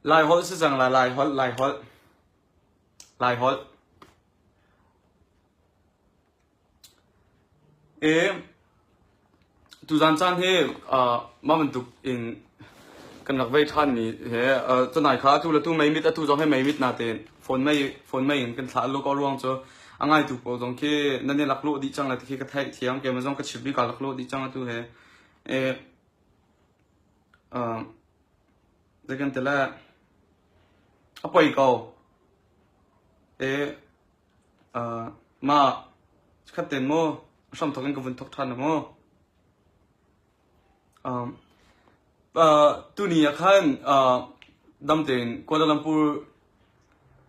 Laiholh si cang lai, Laiholh, Laiholh, Laiholh. E, tuzan caan hi uh, mah bantuk in kan rak vei ṭhan mi he uh, tunai kha atu le tu mei mit atu zong he mei mit na tein phone mei phone mei in kan thlah lu ko ruang cu a ngai tu pawl zong khi nan i lak lawh dih cang le ti khi ka theih thiam keimah zong ka chim mi ka lak lawh dih cang atu he e uh, Zei kan ti le a poi ko. E uh, mah khat ten mu hramthok in ka vun thok ṭhan mu. Um, uh, tuni ah khan uh, dam tein Kuala Lumpur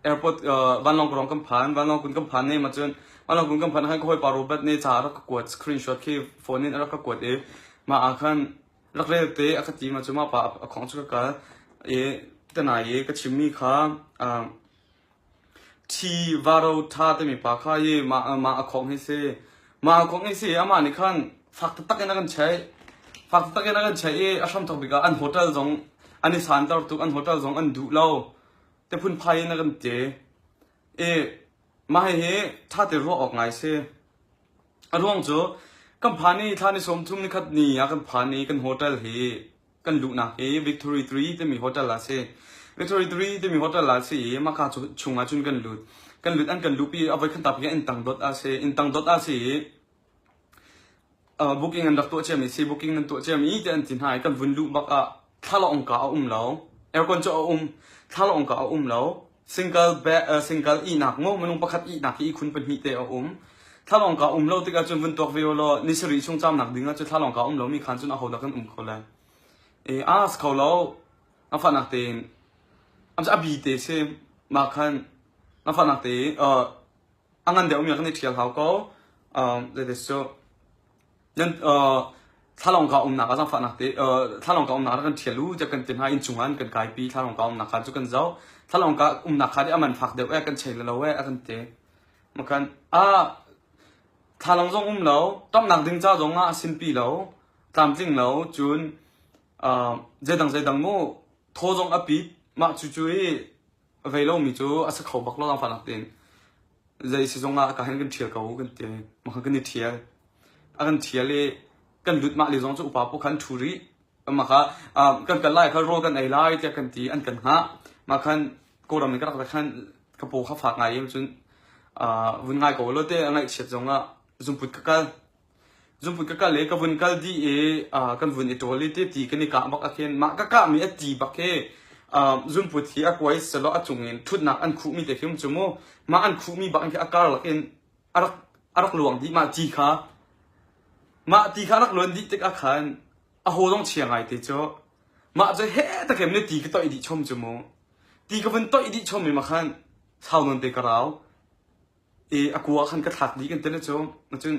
airport uh, vanlawng rong kan phan vanlawng kun kan phan ne ma cun vanlawng kun kan phan khan ka hawipa Robert ne ca rak ka kuat screenshot khi phone in a rak ka kuat i mah ah khan rak rel te a ka ti ma cu mah pa a khong cu ka kal i tanai i ka chimmi kha thi varo tha timi pa kha i mah mah a khong hi si mah a khong hi si amah nih khan fak taktak in a kan cheih fak taktak in a kan cheih i a hramthok bik ah an hotel zong an i santer tuk an hotel zong an duh lo te phunphai in a kan ti i mah hihi ṭha te ruah awk ngai si A ruang cu kan phan i thla ni 30 ni khat ni ah kan phan i kan hotel hi kan luhnak hi Victory 3 timi hotel ah si. Victory 3 timi hotel ah si i maka cu chung ah cun kan lut. Kan lut an kan luhpi a voi khat ta inn tang dot ah si. Inn tang dot ah si i uh, booking an rak tuah ciami si booking nan tuah ciami ti an ti hna i kan vun luh bak ah thlalawng ka a um lo. Aircon cu a um. Thlalawng ka a um lo. Single bed, uh, single ihnak mu minung pakhat ihnak hi ihkhun pahnih te a um. Thlalawng ka um lo tikah cun vun tuak ve law ni sarih chung caamnak ding ah cu thlalawng ka um lo mi khan cun aho dah kan um kho lai. E as kho lo. A fanak tein am a bi te si ma khan a fanak te uh, a ngan deuh mi kan i ṭhial hau ko. Um, that is so Nan thlalawng ka umnak ah zaangfahnak te thlalawng ka umnak ah kan ṭhial u tiah kan ti hna innchung ah an kan kaipi thlalawng ka umnak kha cu kan zoh thlalawng ka umnak kha a man fak deuh eh kan chei lo eh a kan ti makhan a thlalawng zong um lo tamnak ding ca zong ah a sinpi lo tlamtling lo cun zeidang zeidang mu thaw zong a pit mah cu cu i vei lomi cu a si kho bak lo zaangfahnak tein zei si zong ah ka hin kan ṭhial ko kan ti makhan kan i ṭhial a kan ṭhial i kan lut mah le zong cu upa pawl khan ṭhu rih mah kha kan kal lai kha rawl kan ei lai tiah kan ti an kan hngah mah khan kawlram in ka rak khan ka paw kha fak ngai i cun vun ngai ko lo te a ngaihchiat zong ah zungput ka kal zungput ka kal i ka vun kal dih i kan vun i ṭawl i ti ti kan i kah bak ah khin mah ka kahmi a ti bak hi zunput hi a kuai selaw a cung in ṭhutnak an khuhmi te khi um cu mu mah an khuhmi bak in khi a karlak in a rak a rak luang dih mah ti kha mah ti kha a rak luan dih tikah khan a haw zong chia ngai te cu mah cu he takem ne ti ka toih dih chom cu mu ti ka vun toih dih chom mi ma khan sau nawn te ka rau i a kua khan ka thlak dih kan ti cu cun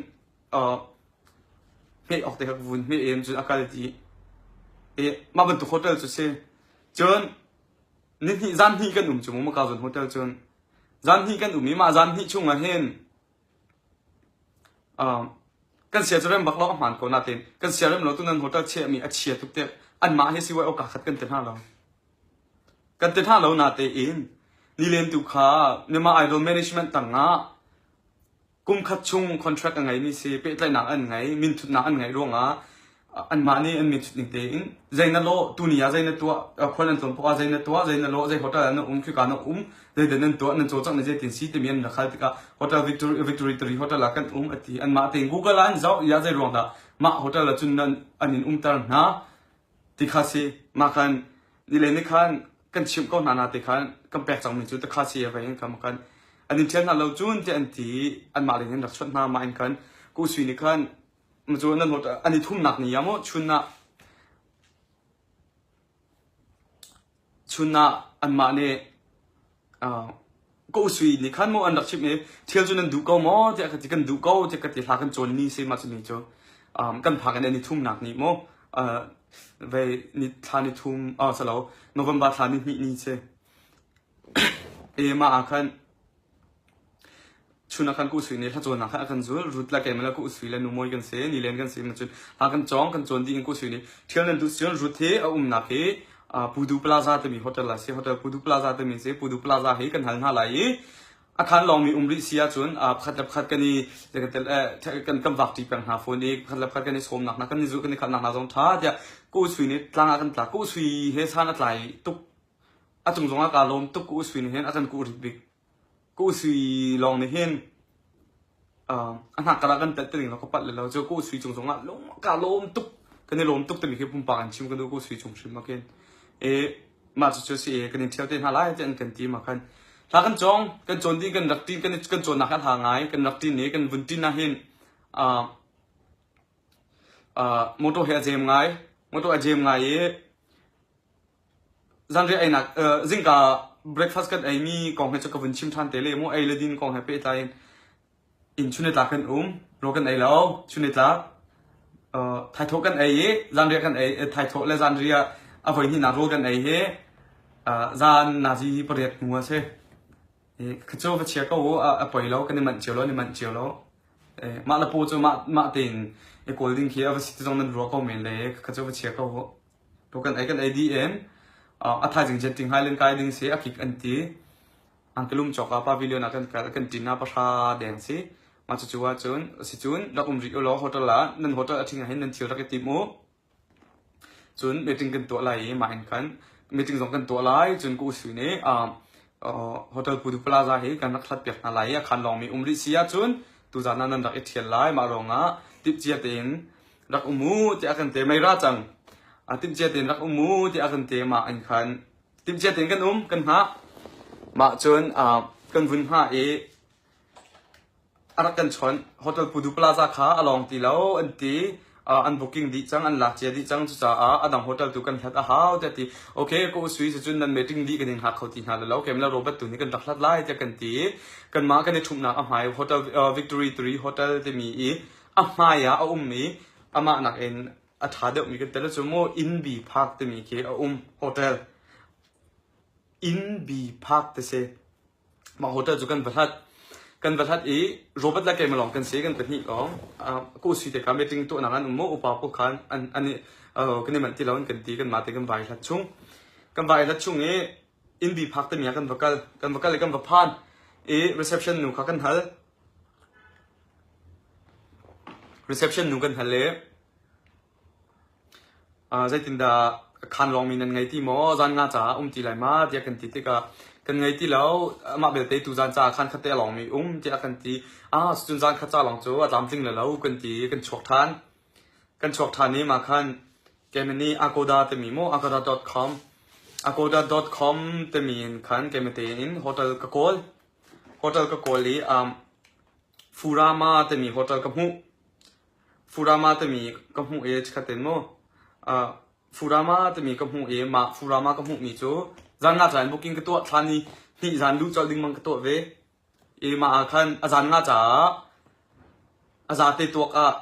hmeh awk te kha ka vun hmeh em cun a kal ti i mah bantuk hotel cu si cun ni hnih zan hnih kan um cu mu maka zon hotel cun Zan hnih kan um i mah zan hnih chung ah hin kan sia cu rem bak lo a hmaan ko nain kan sia rem lo tu nan hotel chiahmi a chia tuk te anmah he si wai awka khat kan ti hna lo. Kan ti hna lo natein nilen tu kha Myanmar Idol management tangah Kum khat chung contract a ngeimi si pehtlaihnak an ngei, minthutnak an ngeih ruangah anmah nih an minthut ning tein zei na lawh, tuni ah zei na tuah, khual nan tlawn poah ah zei na tuah, zei na lawh, zei hotel ah na um, khika na um, zeidah nan tuah, nan cawlcangh ning zeitin si timi an rak hal tikah Hotel Victory, Victory Tree Hotel ah kan um a ti. Anmah tein Google ah an zoh, ya zei ruang dah mah hotel ah cun nan an in umter hna ti kha si. Mah khan nile ni khan kan chimh ko hna na te khan kan pek cangmi cu takha si a vei in khan khan an in ṭhial hna lo cun tiah an ti anmah lei in rak chawnh hna mah in khan ku sui nih khan cu nan an i thumnak ni ah maw chun ah chun ah anmah nih Ka usui nih khan maw an rak chimh i thil cu nan duh ko maw tiah ka ti kan duh ko tiah ka ti hla kan cawn ni si mah cu ni cu um, kan phak in an i thumnak ni maw uh, vei ni thla ni thum oh salo November thla ni hnih ni si e ma ah khan chun ah khan ku usui nih hla cawnnak khan a kan zul rut la keimah la ku usui le nu mawi kan si ni len kan si ma cun hla kan cawng kan cawn dih in ku usui nih thil nan duh cun rut hi a umnak hi Pudu Plaza timi hotel a si. Hotel Pudu Plaza timi si. Pudu Plaza hi kan hal hna lai i a khan lawngmi um rih si ahcun pakhat le pakhat kan i kan kan vak ṭi peng hna fawn i pakhat le pakhat kan i sawmnak hna kan i zulh kan i khalhnak hna zong ṭha tiah Ku Sui nih tlang ah kan tla. Ku Sui he san a tlai tuk. A cung zongah kaa lawm tuk Ku Sui nih hin a kan kuh rit bik. Ku Sui lawng nih hin a hnakkar ah kan telh te ding ka palh lo cu Ku Sui cung zongah lung kaa lawm tuk. Kan i lawm tuk timi khi pumpak in chim ka duh Ku Sui cung hrim ah khin. E mah cucu si kan in ṭhial te hna lai tiah an kan ti ma khan. Hla kan cawng, kan cawn dih kan rak ṭin kan kan cawnnak a hla ngai, kan rak ṭin i kan vun ṭin ah hin motor he a jem ngai. Motor a jem ngai i Zanriah einak zingka breakfast kan eimi kong he cu ka vun chim ṭhan te le mu ei le din kong he pehtlai in inn chunitlak kan um rawl kan ei lo chunitlak thaithawh kan ei i zanriah kan ei thaithawh le zanriah a voi hnihnak rawl kan ei hi zan nazi pariat hnu a si. Kha cu va chia ko u a poi lo kan i manh cio lo an i manh cio lo. Mah le paw cu mah mah tein i kawl ding khi a va si ti zong nan ruah ko men le kha cu va chia ko u. Tu kan ei kan ei dih in a thaizing Genting Highland kai ding si a kik an ti. Angkelum cawk ah pavilion ah kan kal kan ṭin ah pahra deng si. Mah cucu ahcun si cun rak um rih u law hotel ah nan hotel a ṭhing ah hin nan thil rak i tim u. Cun meeting kan tuah lai i mah in khan meeting zong kan tuah lai. Cun ka usui nih Hotel Pudu Plaza hi kan rak hlat piak hna lai i a khan lawngmi um rih si ahcun tuzaan ah nan rak i ṭhial lai. Mah ruangah timhcia tein rak um u tiah a kan te mei ra cang a timhcia tein rak um u tiah a kan te mah in khan timhcia tein kan um kan hngah mah cun kan vun hngah i a rak kan chawnh hotel Pudu Plaza kha a lawng ti lo an ti an booking dih cang an lak cia dih cang cucaah a dang hotel tu kan hlat a hau tiah ti okay ko usui cun nan meeting dih kan in hngak kho ti hna lo kem la Robert tu nih kan rak hlat lai tiah kan ti kanmah kan i ṭhumhnak a hmai hotel Victory 3 hotel timi i a hmai ah a um i amah nakin a ṭha deuhmi kan tel cu mu Inn Bi Park timi khi a um hotel Inn Bi Park ti si mah hotel cu kan va hlat kan va hlat i Robert le keimah lawng kan si kan pahnih lawng ku sui te kha meeting tuahnak an um mu upa pawl khan an an kan i manh ti lo an kan ti kan mah te kan vai hlat chung kan vai hlat chung i Inn Bi Park timi ah kan va kal kan va kal i kan va phan i reception nu kha kan hal Reception nu kan hal i zeitindah khaan lawngmi nan ngei ti maw? Zan nga caah um ti lai ma? tiah kan ti tikah kan ngei ti lo. Amah belte tuzan caah khaan khat te a lawngmi um tiah a kan ti. Ah, cun zan khat ca lawng cu a tlamtling le lo kan ti i kan chuak ṭhan. Kan chuak ṭhan i mah khan keimah nih Agoda timi maw agoda.com agoda.com timi in khan keimah tein hotel ka kawl. Hotel ka kawl i um, Furama timi hotel ka hmuh. Furama timi ka hmuh i chikkhat in mu uh, Furama timi ka hmuh i mah Furama ka hmuhmi cu zan nga caan booking ka tuah thlan i hnih zan luh colh ding mang ka tuah ve. I mah ah khan a zan nga caah a zate tuak ah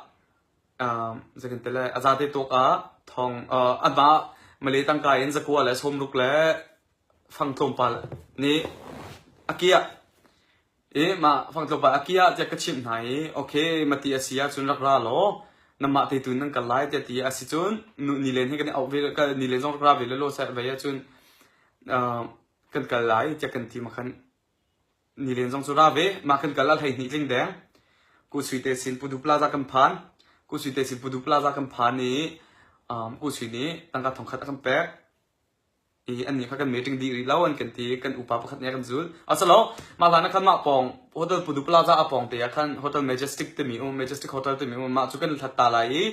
um, zeikan ti le a zate tuak ah thong uh, anmah Malay tangka in zakua le sawmruk le fang tlawmpal nih a kiah i mah fang tlawmpal a kiah tiah ka chimh hna i okay mati a si ahcun rak ra law namah te tu nan kal lai tiah ti a si cun nu nilen hi kan i auh ve ka nilen zong rak ra ve law seh vei ahcun kan kal lai tiah kan ti ma khan nilen zong cu ra ve mah kan kal a 12 tling deng ku sui te sin Pudu Plaza kan phan ku sui te sin Pudu Plaza kan phan i ku sui nih tangka thongkhat a kan pek i annih kha kan meeting dih rih lo an kan ti kan upa pakhat nih a kan zul asalo mah hlan ah khan mah pawng hotel Pudu Plaza a pawng te ah khan hotel Majestic timi um Majestic Hotel timi um mah cu kan hlat ta lai i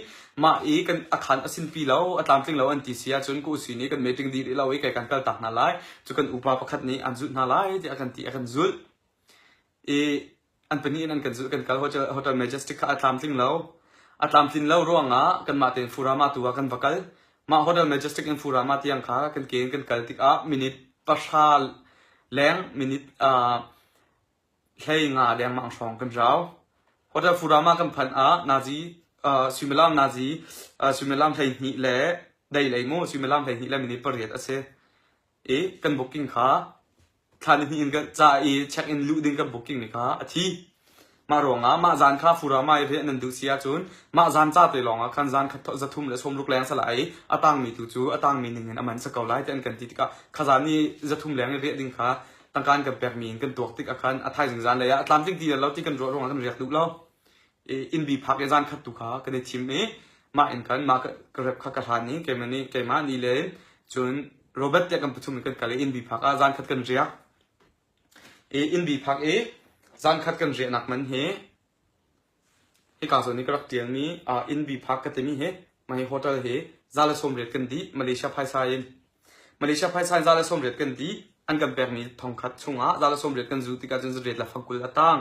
mah i kan a khan a sinpi lo a tlamtling lo an ti si ahcun ku usi nih kan meeting dih rih lo i kai kan kal tak hna lai cu kan upa pakhat nih an zulh hna lai tiah a kan ti a kan zulh i an pahnih in an kan zulh kan kal hotel, hotel Majestic kha a tlamtling lo a tlamtlin lo ruangah kanmah tein Furama tu ah kan va kal mah hotel Majestic in Furama tiang kha kan ke in kan kal tikah minute pahra leng minute uh, hlei nga lengmang hrawng kan rau hotel Furama kan phanh ah nazi uh, suimilam nazi uh, suimilam 12 le dei lei mu suimilam 12 le minute pariat a si i kan booking kha thla ni hnih in kan ca i check in luh ding kan booking ni kha a thi. Mah ruangah mah zan kha Furama i riah nan duh si ahcun mah zan ca te lawngah khan zan khat 360 leng sala i a tangmi tu cu a tangmi ning in a man si ko lai ti an kan ti tikah kha zan i 300 leng i riah ding kha tangka an kan pekmi in kan tuak tik ah khan a thaizing zan lei ah a tlamtling ti lo ti kan ruah ruangah kan riak duh lo. I inn bi phak i zan khat tu kha kan i thim i mah in khan mah ka rep kha ka hlan i keimah nih keimah ni le cun Robert tiah kan pathum in kan kal i inn bi phak ah zan khat kan riak. I inn bi phak i zan khat kan riahnak man hi hika zawn i ka rak ṭialmi inn bi phak ka timi hi mah hi hotel hi 180 kan dih Malaysia phaisa in. Malaysia phaisa in 180 kan dih. An kan pekmi thongkhat chungah 180 kan zu tikah cun zariat le fangkul a tang.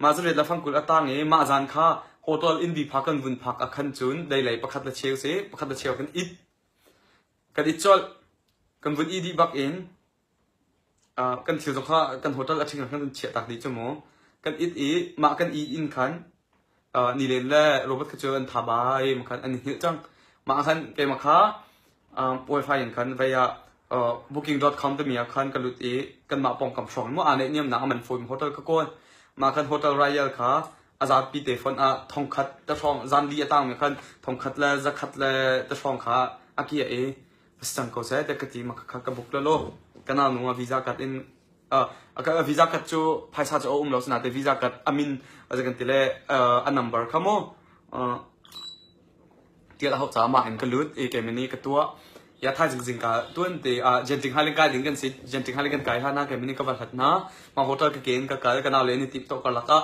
Mah zariat le fangkul a tang i mah zan kha hotel inn bi phak kan vun phak ah khan cun deilei pakhat le cheu si pakhat le cheu kan it. Kan it colh. Kan vun i dih bak in kan thil zong kha kan hotel a ṭhing ah khan kan chiah tak dih cu mu. Kan it i mah kan i inn khan nilen le Robert kha cu an tha bai ma khan an i hngilh cang. Mah khan keimah kha wifi in khan vei ah booking.com timi ah khan ka lut i kanmah pawngkam hrawng mu aa neihniamnak a man fawi hotel ka kawl. Mah khan Hotel Royal kha a zapi te fon ah thongkhat te hrawng zanli a tangmi khan thongkhat le zakhat le te hrawng kha a kia i cang ko seh te ka ti ma kha ka book la lo kana nu a visa card in a visa card cu phaisa cu a um lo sina te visa card amin a kan ti le a number kha mo tial hau ca ma in ka lut e ke mini ka tua ya thai jing jing ka tuan te a genting haling kai ding kan si genting haling kan kai ha na ke mini ka va hlat na ma hotel ka ken ka kal kana le ni tip to ka laka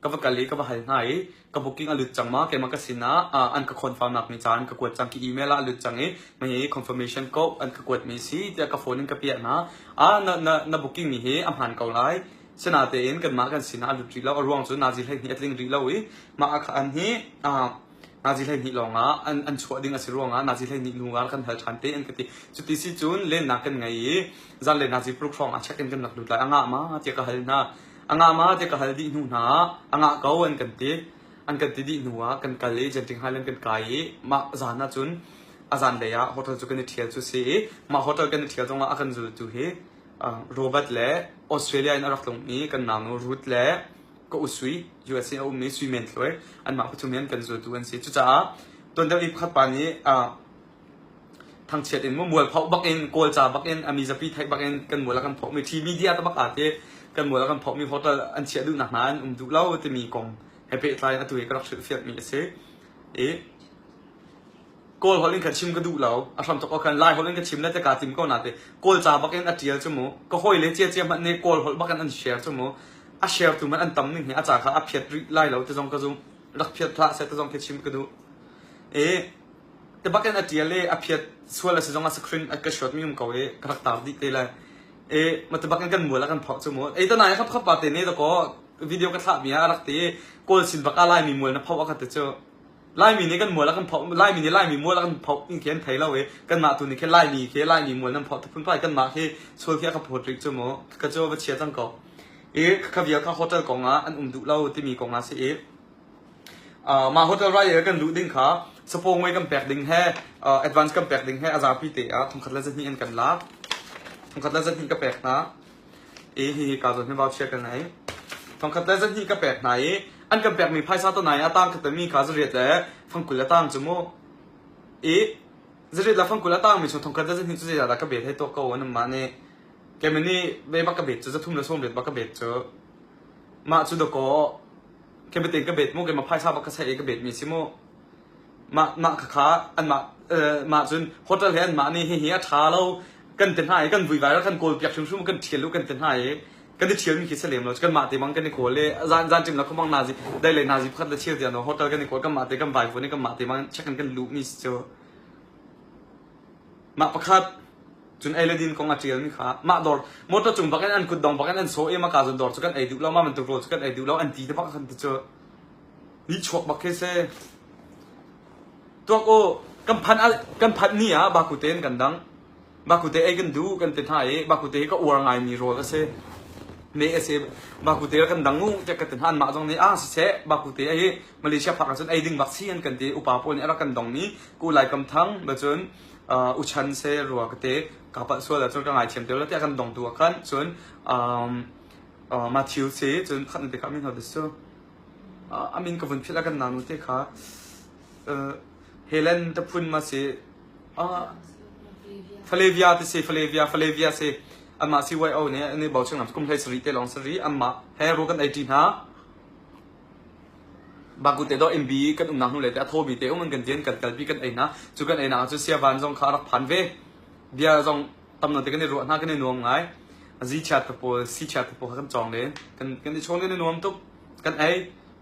Ka va kal i ka va hal hna i ka booking a lut cang ma keimah ka sinah an ka confirm nak mi ca an ka kuat cang ki email ah a lut cang i mei confirmation code an ka kuat mi si tiah ka phone in ka piah hna. Ah na na na booking mi hi a hmaan ko lai. Sinatein kanmah kan sinah a lut rih lo. A ruang cu nazi 12 a tling rih lo i mah a an hi nazi 12 lawng ah an an chuah ding a si ruangah nazi 12 hnu ah kan hal ṭhan te an ka ti. Cuti si cun lennak kan ngei i zanlei nazi paruk hrawng ah check in kan rak lut lai. A ngah ma tiah ka hal hna. A ngah ma ti ka hal dih hnu hna ah a ngah ko an kan ti. An kan ti dih hnu ah kan kal i Genting Highland kan kai i mah zan ah cun a zanlei ah hotel cu kan i ṭhial cu si i mah hotel kan i ṭhial zongah a kan zultu hi Robert le Australia in a rak tlungmi kan naunu Ruth le ka u Sui USA a ummi Sui Men Thluai anmah pathum hi an kan zultu an si. Cucaah tuan deuh i pakhat pa nih thangchiat in mualphoh bak in kawlca bak in a mizapi theih bak in kan mual a kan phohmi thi media te bak aa ti kan mual a kan phohmi hotel an chiah duhnak hna an um duh lo timi kong he pehtlai in atu hi ka rak hrilhfiahmi a si i kawl holh in khan chim ka duh lo a hram tuk khan lai holh in ka chim le te ka tim ko na te kawlca bak in a tial cu mu ka hawi le cia cia hmanh nih kawl holh bak in an share cu mu a share tu man an tam ning hi a ca kha a phiat rih lai lo te zong ka zum rak phiat hlah seh te zong khi chim ka duh i Te bak in a ṭial i a phiat sual a si zong ah screen a ka shot mi um ko i ka rak tar dih te lai. I ma te bak in kan mual a kan phawk cu mu. Ei ta nai khap khap pa te ne da ko video ka thlah mi ah a rak ti i kawl sin bak ah Laimi mual na phawk a ka ti cu. Laimi nih kan mual a kan phawk Laimi nih Laimi mual a kan phawk in khi an thei lo i kanmah tu nih khin Laimi khi Laimi mual nan phawk ti phunphai kanmah khi sual khi a ka phawt rih cu mu. Ka cu va chia cang ko. I kha vial kha hotel kong ah an um duh lo timi kong ah si i Mah hotel rai kan luh ding kha sapawngwei kan pek ding he advance kan pek ding he a zapi te ah 1,200 an kan lak. 1,200 ka pek hna. I hihi ka zawn hi voucher ka ngei. 1,200 ka pek hna i an kan pekmi phaisa to nai a tang khat mi kha zariat le fangkul a tang cu mu. I zariat le fangkul a tang mi chung 1,200 cu zeidah dah ka bet hei tuak ko an mah nih. Kemani ve bak ka bet cu 390 bak ka bet cu. Mah cu dakaw Kebetin ka bet mu keimah phaisa bak ka saih i ka bet mi si mu. Mah mah khakha anmah mah cun hotel he anmah nih hihi a ṭha lo kan ti hna i kan vuivai kan kawl piak hrimhrim kan ṭhial u kan ti hna i kan i ṭhial mi khi si lem lo kanmah te bang kan i kawl i zan zan ṭim la khumang nazi dai le nazi pakhat le cheu tiang no hotel kan i kawl kanmah te kan vai vun i kanmah te bang check in kan luh mi si cu mah pakhat Cun ei le din kong a ṭialmi kha mah dawr motor cung bak in an kutdong bak in an sawh i maka cun dawr cu kan ei duh lo mah bantuk rawl cu kan ei duh lo an ti te bak khan ti cu nihchuak bak khi si. Tuak u kan phan kan phanh ni ah bakute in kan dang. Bakute ei kan duh kan ti hna i bakute hi ka uar ngaimi rawl a si. Me a si bakute kan dang u tiah ka ti hna anmah zong nih ah siseh bakute ei Malaysia phak ahcun ei ding bak si an kan ti upa pawl nih a rak kan dong mi ku Lai Kam Thang bacun uchan se rua ka te ka palh sual ahcun ka ngaithiam te la tiah kan dongtu ah khan cun Matthew si cun khat te kha min ho cu. A min ka vun philh a kan nanu te kha Helen taphun ma si Falevia ti si Falevia Falevia si anmah CYO nih an i bochan ngam kum hlei sarih te lawng sari anmah he ru kan ei ṭi hna. Baku te dawh MB kan umnak hnu le te a thawmi te um an kan ti an kan kalpi kan ei hna. Cu kan ei nak cu siavan zong kha a rak phan ve. Bia zong tam nawn te kan i ruah hna kan i nuam ngai. Zi chiat te pawl, si chiat te pawl kha kan cawng len. Kan kan i chawn kan i nuam tuk. Kan ei,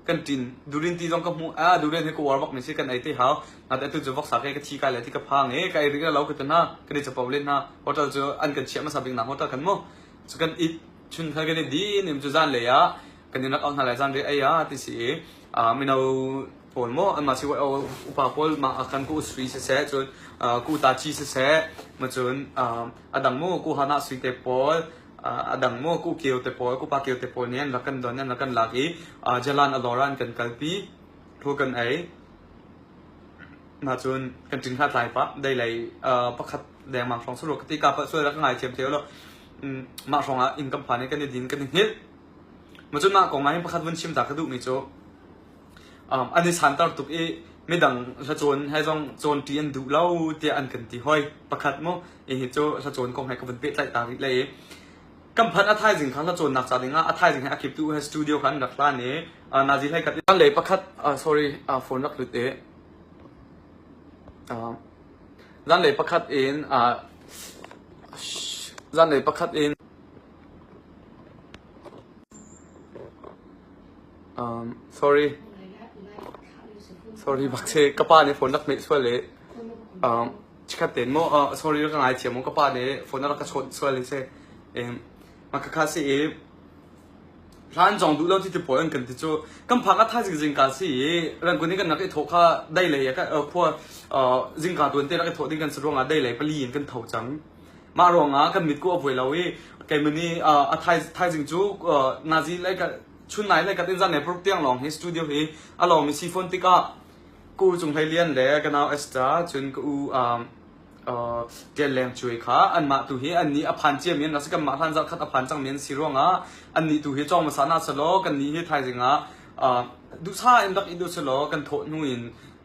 kan ṭin. Durian ti zong ka hmuh. Ah durian hi ka uar bak mi si kan ei te hau. Nate atu cu voksa ke ka thi kai le ti ka phang i ka ei rih lo ka ti hna. Kan i capo len hna. Hotel cu an kan chiah hmasa bik nak hotel kan mu. Cu kan it chun khan kan i din im cu zan lei ah kan in rak auh hna lai zan ri ei ah ti si i mino pawl maw anmah si upa pawl mah kan ku sui siseh cun ku ta chi siseh ma cun a dang mu ku hana sui te pawl a dang mu ku kio te pawl ku pa kio te pawl nih an rak kan don an rak kan lak i jalan alora an kan kalpi thu kan ei na cun kan ṭin hna tlai pah dei lei pakhat dengmang hrawng suru ka ti ka pa sual rak ngai thiam theo lo mah hrawng ah inn kan phan i kan i din kan i hngilh Ma cun mah kong ah hin pakhat vun chim ta ka duhmi cu an i santer tuk i midang hlacawn he zong cawnṭi an duh lo tiah an kan ti hoi. Pakhat mu hi cu hlacawn kong he ka vun pehtlaih ta rih lai i kan phanh a thaizing kha hlacawnnak ca dingah a thaizing he a kiptu he studio kha an rak hlan i nazi hlei khat lei pakhat sorry phone rak lut i zanlei pakhat in zanlei pakhat in Sorry. Sorry bak si. Ka pa nih phone rak hmeh sual i chikhat tein maw sorry ka ngaithiam mu ka pa nih phone a rak ka chawnh sual i si. Mah khakha si i hlan zong duh lo ti ti pawl an kan ti cu kan phak a thaizing zingka si i Rangoon in kan rak i thawh kha dei lei khua zingka tuan te rak i thawh ding kan si ruangah dei lei pali in kan tho cang. Mah ruangah kan mit ku a vuai lo i keimah nih a thaizing cu nazi lei chun nai lei kat in zan lei paruk tiang lawng hi studio hi a lawngmi si fawn tikah ka u Cung Hlei Lian le ka nau Esther cun ka u Tian Leng Cuai kha anmah tu hi annih a phan ciami an rak si kanmah hlan zarh khat a phan cangmi an si ruangah annih tu hi cawng hmasa hna selaw kannih hi thaizing ah duhsah in rak i duh selaw kan thawh hnu in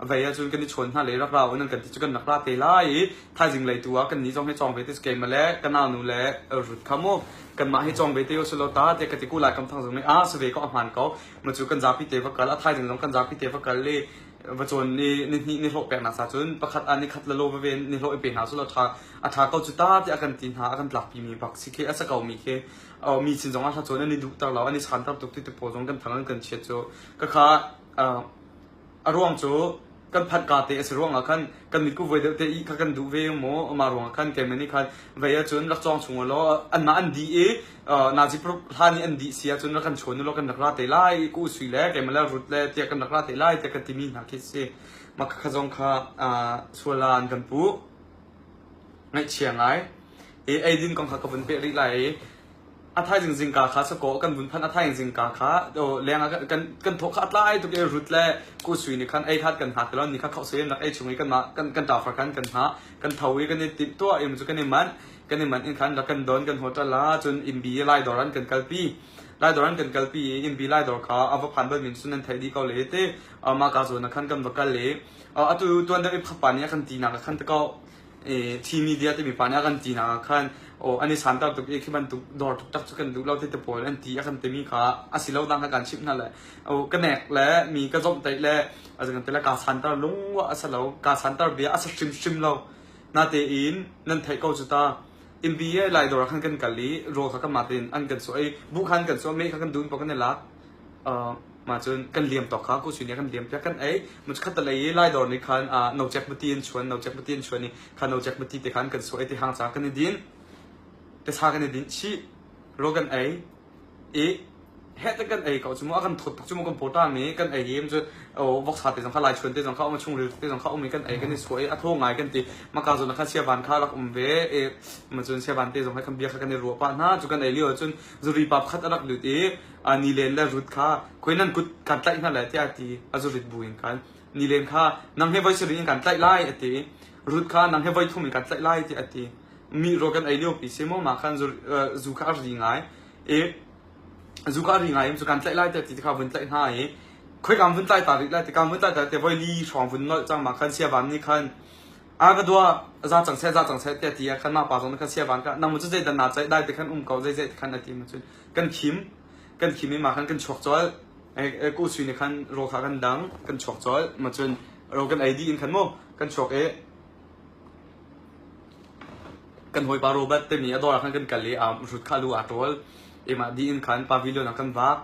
vei ahcun kan i chawn hna le rak ra un an kan ti cu kan rak ra te lai i thaizing lei tu ah kan nih zong hi cawng ve te keimah le ka nau nu le rut kha mu kanmah hi cawng ve te usulaw ta te ka ti ku lai kam thang zong nih a si ve ko a hmaan ko ma cu kan zapi te va kal a thaizing zong kan zapi te va kal i va cawn ni ni hnih ni hlawh pek nak sa cun pakhat ah ni khat la lo va ven ni hlawh i pe hna sulaw tha a tha ko cu ta ti a kan ti hna a kan tlak pi mi bak si khi a sa ko mi khi mi sin zong ah hla cawn an i duh ter lo an i chan ter tuk ti te pawl zong kan thang an kan chiat cu ka kha A ruang cu kan phanh ka te a si ruangah khan kan mit ku voi deuh te i kha kan duh ve maw amah ruangah khan keimah nih khan vei ahcun rak cawng chung law anmah an dih i nazi paruk hlan i an dih si ahcun rak kan chawn law kan rak ra te lai ku sui le keimah le rut le tiah kan rak ra te lai tiah kan timi hna khi si mah kha zong kha sual ah an kan puh ngaihchia ngai i eidin kong kha ka vun peh rih lai i A thaizing zingka kha sakaw kan vun phanh a thaizing zingka kha leng ah kan kan thawh kha a tlai tuk i rut le kusui nih khan ei khat kan hngak ti lo ni kha khauhsui in rak ei chung i kanmah kan kan ṭafar khan kan hngah kan tho i kan i timh tuah i cu kan i manh kan i manh in khan rak kan don kan hotel ah cun innbi lai dawr an kan kalpi lai dawr an kan kalpi i innbi lai dawr kha a va phan bal min cun nan theih dih ko le te mah ka zawn ah khan kan va kal i atu tuan deuh i phapa nih a kan ti nak ah khan ta ko Thi media timi pa nih a kan ti nak ah khan aw an i santer tuk i khi bantuk dawr taktak cu kan duh lo ti te pawl an ti a kan timi kha a si lo dang kha kan chimh hna le aw ka nek le mi ka zomhtaih le a kan ti le kaa santer lungwa a si lo kaa santer bia a si hrimhrim lo natein nan theih ko cu ta MBA lai dawr ah khan kan kal i rawl kha kanmah tein an kan suah i buh khan kan suah mei kha kan dun paoh kan i lak Mah cun kan liam tawk kha ku nih kan liam piak kan ei. Mu khat lei i Lai dawr nih khan nocek mati an chuan nocek mati an chuan i kha nocek mati te khan kan suah i ti hang ca kan i din. Te sa kan i din chih. Rawl kan ei. I heh te kan ei ko cu mu a kan thawt tuk cu mu kan pawta mi kan ei i cu voksa te zong kha lai chuan te zong kha um chungril te zong kha um i kan ei kan i suah i a thaw ngai kan ti maka zawn ah khan siavan kha rak um ve i ma cun siavan te zong kha kan bia kha kan i ruah pah hna cu kan ei lio ah cun zuri pa pakhat a rak lut i Nilen le Ruth kha khoi nan kut kan tlaih hna lai tiah a ti. A zurit bu in khan Nilen kha nang he voi sarih in kan tlaih lai a ti. Ruth kha nang he voi thum in kan tlaih lai tiah a ti. Mi rawl kan ei lio pi si maw mah khan zu kha a ri ngai i zu kha a ri ngai in cu kan tlaih lai tiah ti kha vun tlaih hna i. Khoika vun tlai ta rih lai ti ka vun tlai ta te voi li hrawng vun nolh cang ma khan siavan nih khan a ka dua za cang seh za cang seh tiah ti ah khan mah pa zong nih khan siavan ka nang mu cu zei dan na ceih dai te khan um ko zei zei te khan a ti ma cun kan khim kan khim i ma khan kan chuak colh ku sui nih khan rawl kha kan dang kan chuak colh ma cun rawl kan ei dih in khan mu kan chuak i kan hawipa Robert timi a dawr ah khan kan kal i hrut kha lu aa ṭawl i mah dih in khan pavilion ah kan vak.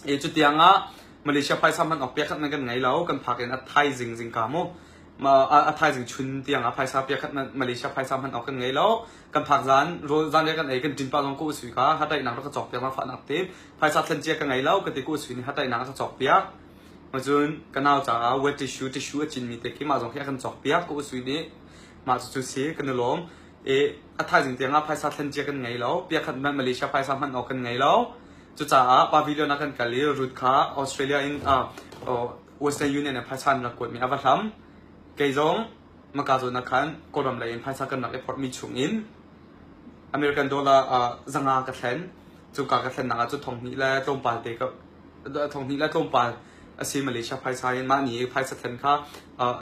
I cutiang ah Malaysia phaisa hman awk piakhat man kan ngei lo. Kan phak in a thaizing zingka mu a thaizing chun tiang ah phaisa piakhat man Malaysia phaisa hman awk kan ngei lo. Kan phak zan rawl zan kan ei kan ṭin pah zong ku usui kha hataihnak rak ka cawk piak ma fahnak te phaisa thlen cia ka ngei lo ka ti ku usui nih hataihnak a ka cawk piak. Cun ka nau caah wet tissue tissue a cinmi te khi mah zong khi a kan cawk piak ka usui nih mah cucu si kan i lawm. I a thaizing tiang ah phaisa thlen cia kan ngei lo. Piakhat hmanh Malaysia phaisa hman awk kan ngei lo. Cucaah pavilion ah kan kal i Ruth kha Australia in Western Union in phaisa an rak kuatmi a va hlam. Kei zong maka zawn ah khan Kawlram lei in phaisa kan rak i phorhmi chung in American dollar zanga ka thlen. Cuka ka thlennak ah cu 2000 le tlawmpal te ka 2000 le tlawmpal a si Malaysia phaisa in mah ni phaisa thlen kha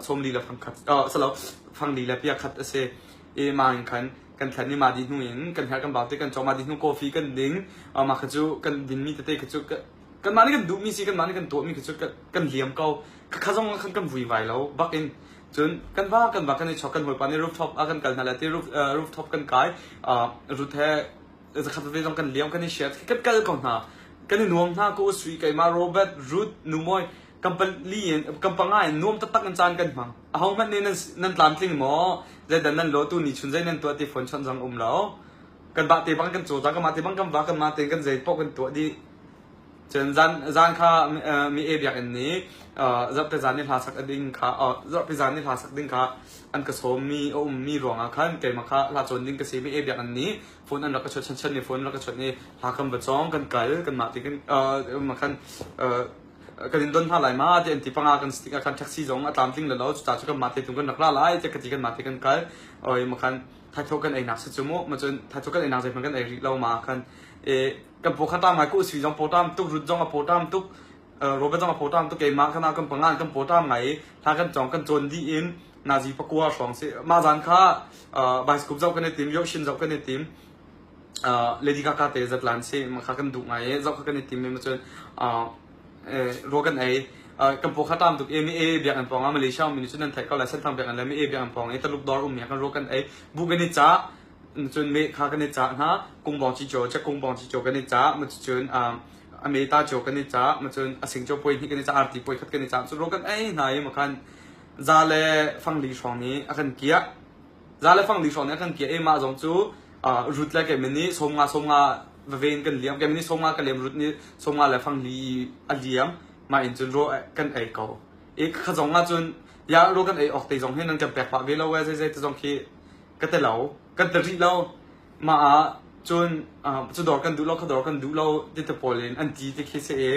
sawmli le fangkhat salo fangli le pia khat a si i mah in khan kan thlen i mah dih hnu in kan herh kan bau te kan cawk mah dih hnu coffee kan ding mah kha cu kan dinmi tete kha cu kanmah nih kan duhmi si kanmah nih kan tuahmi kha cu kan liam ko kha zong khan kan vui vai lo bak in cun kan va kan va kan i chok kan hawipa nih rooftop ah kan kal hna le ti rooftop kan kai rut he zakhat ve zong kan liam kan i share kan kal ko hna kan i nuam hna ko sui keimah Robert Ruth Numawi kan pali in kan panga in nuam taktak in caan kan hmang aho hmanh nih nan nan tlamtling maw zeidan nan lo tu ni chun zei nan tuah ti phone chawnh zong um lo kan bah te bang kan caw kan mah te bang kan va kan mah te kan zei paoh kan tuah dih Cun zan zan kha mi e biakinn nih zarhte zan i hla sak ding kha zarhpi zan i hla sak ding kha an ka sawmmi a ummi ruangah khan keimah kha hla cawn ding ka si mi e biakinn nih phone an rak ka chawnh chan chan nih phone an rak ka chawnh i hla kan va cawng kan kal kanmah ti kan mah khan kan in don hna lai ma ti an ti panga kan stick ah khan taxi zong a tlamtling le lo cucaah cu kanmah te tung kan rak ra lai tiah ka ti kanmah te kan kal oi ma khan thaithawh kan einak si cu mu ma cun thaithawh kan einak zeihmanh kan ei rih lo ma khan e kan paw kha ṭam ngai ku sui zong paw ṭam tuk rut zong a paw ṭam tuk Robert zong a paw ṭam tuk keimah kana kan pangan kan paw ṭam ngai i hla kan cawng kan cawn dih in nazi pakua hrawng si mah zan kha bicycle zoh kan i tim Yoshin zoh kan i tim Lady Gaga te zatlan si mah kha kan duh ngai i zoh kha kan i tim i ma cun rawl kan ei kan paw kha ṭam tuk i mi e biakinn pawng ah Malaysia ummi nih cun nan theih ko lai Senthang biakinn le mi e biakinn pawng i Taluk dawr ummi ah kan rawl kan ei bu kan i cah Cun meh kha kan i cah hna. Kungbawng ci caw, cakkungbawng ci caw kan i cah. Cun a meta caw kan i cah. Cun a sing caw puai hnih kan i cah. Arti puai khat kan i cah. Cun rawl kan ei hna i makhan za le fangli hrawng nih a kan kiah. Za le fangli hrawng nih a kan kiah i mah zong cu rut le keimah nih 50 50 vave in kan liam. Keimah nih 50 ka liam, rut nih 50 le fangli a liam. Mah in cun rawl kan ei ko. I kha zong ah cun ya rawl kan ei awk te zong hi nan kan pek pah ve lo ee zeizei te zong khi ka ti lo kan ti rih lo mah ah cun cu dawr kan duh lo kha dawr kan duh lo ti te pawl in an ti ti khi si i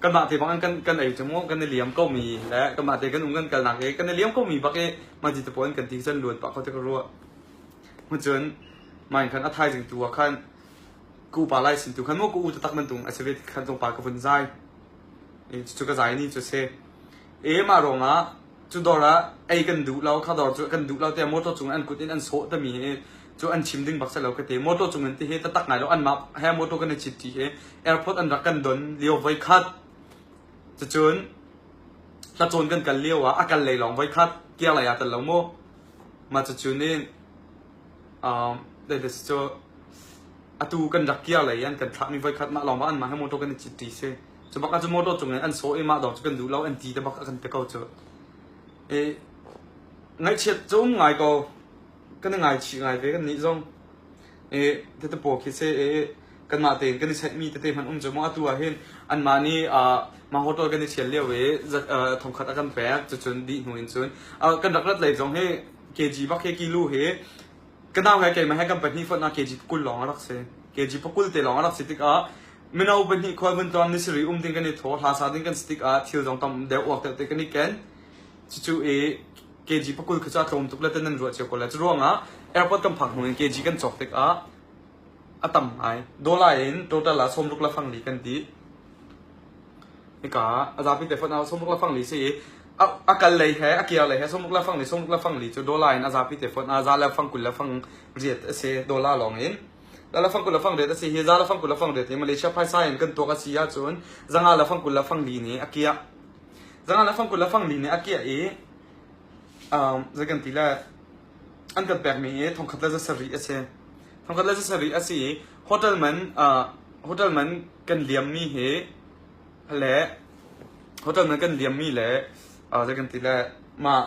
kanmah te bang kan kan ei cu mu kan i liam ko mi le kanmah te kan um kan kalnak i kan i liam ko mi bak i mah ti te pawl in kan ti cun luan pah kho te ka ruah cun mah in khan a thaizing tu ah khan ka upa lai sin tu khan mu ka u taktak man tung a si ve khan tlawmpal ka vun zai cu ka zai ni cu si e mah ruangah Cu dawr ah ei kan duh lo, kha dawr cu kan duh lo tiah motor cung an kut in an sawh tami hi cu an chim ding bak si lo ka ti. Motor cung in ti hi taktak ngai lo anmah he motor kan i cit ṭi hi airport an rak kan don lio voi khat. Cucun hlacawn kan kal lio ah a kal lei lawng voi khat kiar lei ah tel lo mu. Mah cucun in um, cu atu kan rak kiar lei an kan thlahmi voi khat mah lawng bak anmah he motor kan i cit ṭi si. Cu bak ah cu motor cung in an sawh i mah dawr cu kan duh lo an ti te bak a kan ti ko cu. I ngaihchiat cu um ngai ko. Kan i ngaichih ngai ve kan nih zong. I tete paw khi si i kanmah tein kan i saihmi tete hmanh um cu maw atu ah hin anmah nih mah hotel kan i thial lio i thongkhat a kan pek cucun dih hnu in cun kan rak rat lei zong hi kg bak hi kilo hi Ka nau he keimah he kan pahnih fonh ah kg pakul lawng a rak si. Kg pakul te lawng a rak si tikah mino pahnih khual vun tlawn ni sarih um ding kan i thaw, hla sa ding kan si tikah thil zong tam deuh uak deuh te kan i ken. Cucu i kg pakul kha cu a tlawm tuk le ten nan ruah cio ko lai. Cu ruangah airport kan phak hnu in kg kan cawk tikah a tam ngai. Dollar in total ah 60 le fangli kan dih. Hika a zapi te fonh ah 60 le fang li si i a kal lei he a kir lei he 60 le fang li 60 le fang li cu dollar in a zapi te fonh ah za le fang 20 le fang riat a si dollar lawng in. Za le fang 20 le fang riat a si hi za le fang 20 le fang riat hi Malaysia phaisa in kan tuak a si ahcun zanga le fang 20 le fang li nih a kiah. Zanga le fang 20 le fang li nih a kiah i zei kan ti le an kan pekmi hi thongkhat le 700 a si. Thongkhat le 700 a si i hotel man hotel man kan liammi hi le hotel man kan liammi le zei kan ti le mah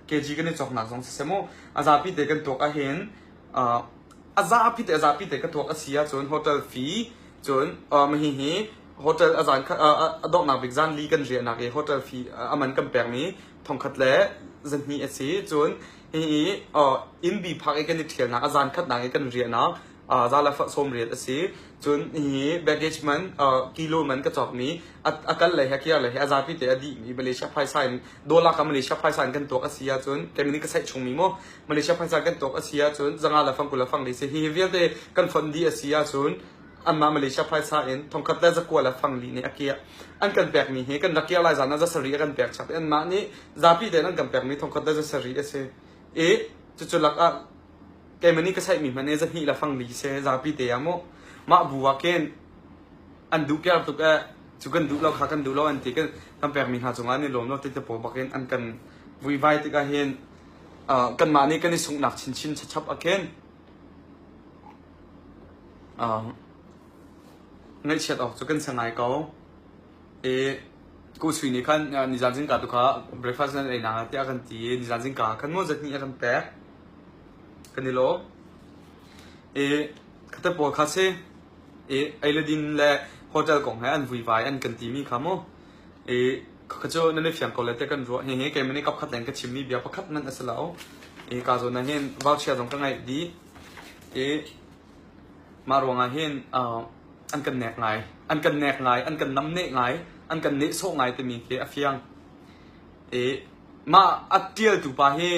kg kan i cawknak zong siseh mu a zapi te kan tuak ahhin a zapi te a zapi te ka tuak a si ahcun hotel fee cun hihi hotel a zan a donghnak bik zan li kan riahnak i hotel fee a man kan pekmi thongkhat le 200 a si. Cun hihi inn bi phak i kan i ṭhialnak a zan khatnak i kan riahnak za le 80 a si. Cun hihi baggage man kilo man ka cawkmi a kal lei he kir lei he a zapi te a dihmi Malaysia phaisa in dollar ka Malaysia phaisa in kan tuak a si ahcun keimah nih ka saih chungmi mu Malaysia phaisa kan tuak a si ahcun zanga le fang 20 le fang li si. Hihi vialte kan fonh dih a si ahcun anmah Malaysia phaisa in thongkhat le zakua le fangli nih a kiah. An kan pekmi hi kan rak kiah lai zan ah 700 a kan pek chap i anmah nih zapi tein an kan pekmi thongkhat le 700 a si. I cucu lak ah keimah nih ka saihmi hmanh hi 200 le fangli si zapi te ah mu. Mah bu ah khin an duh kiar tuk eh cu kan duh lo kha kan duh lo an ti kan kan pekmi hna cungah an i lawm lo ti te pawl bak in an kan vuivai tikah hin kanmah nih kan i sunghnak chinchin chachap ah khin Ngaihchiat awk cu kan si ngai ko. I Ku Sui nih khan nizan zingka tu kha breakfast nan ei na tiah a kan ti i nizan zingka khan maw 200 a kan pek. Kan i lawm. I khate pawl kha si i ei le din le hotel kong he an vuivai an kan timi kha mu. I khakha cu nan i fiang ko le tiah kan ruah. Hihi keimah nih kapkhat leng ka chimmi bia pakhat hmanh a si lo. I ka zawn ah hin vauchia zong ka ngaih dih. I mah ruangah hin an kan nek ngai, an kan nek ngai, an kan namneh ngai, an kan nehsawh ngai timi khi a fiang. I mah a ṭialtu pa hi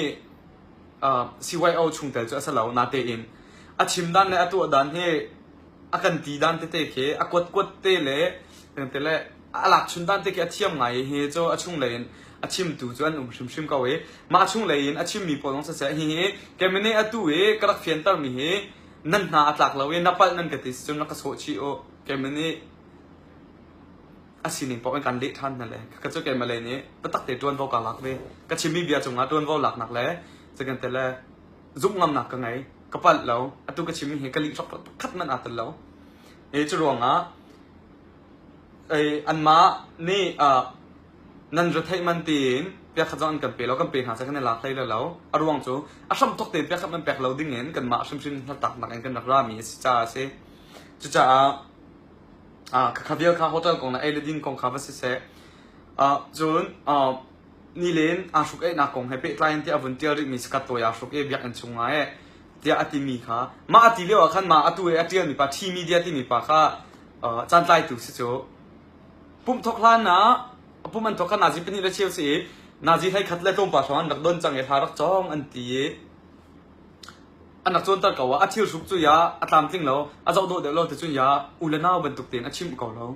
CYO chungtel cu a si lo, natein a chim dan le a tuah dan hi a kan ti dan tete khi a kuat kuat te le te le a lak chun dan te khi a thiam ngai i hi cu a chunglei in a chimtu cu an um hrimhrim ko i mah chunglei in a chimmi pawl zong siseh hihi kemine atu i ka rak fiantermi hi nan hna a tlak lo i na palh nan ka ti cun rak ka sawh chih u kemine a sining paoh in kan leh ṭhan hna le ka cu keimah lei nih biatak te ṭuanvo ka lak ve ka chimmi bia cungah ṭuanvo laknak le zeikan te le zumh ngamnak ka ngei ka palh lo atu ka chimmi hi ka lih pakhat hmanh aa tel lo i cu ruangah anmah nih nan retheih man tiin piakhat zong an kan pe lo kan pe hna seh kan i lak hlei lo a ruang cu a hramthok tein piakhat man pek lo ding in kanmah hrimhrim hnatlaknak in kan rak rami a si caah a si cucaah khakha vial kha hotel kong le ei le din kong kha va siseh cun nilen aa hruk eihnak kong he pehtlai in tiah a vun ṭial rihmi sakat tawi aa hruk i biakinn chungah eh tiah a timi kha mah a ti lio ah khan mah atu i a ṭialmi pa Ṭhi Media timi pa kha caantlaitu si cu pumh thawk hlan ah pumh an thawk kha nazi 2 le cheu si i nazi 11 le tlawmpal hrawng an rak don cang i hla rak cawng an ti i an rak cawnter ko ah a thil hruk cu ya a tlamtling lo a zoh dawh deuh lo ti cun ya u le nau bantuk tein a chimh ko lo.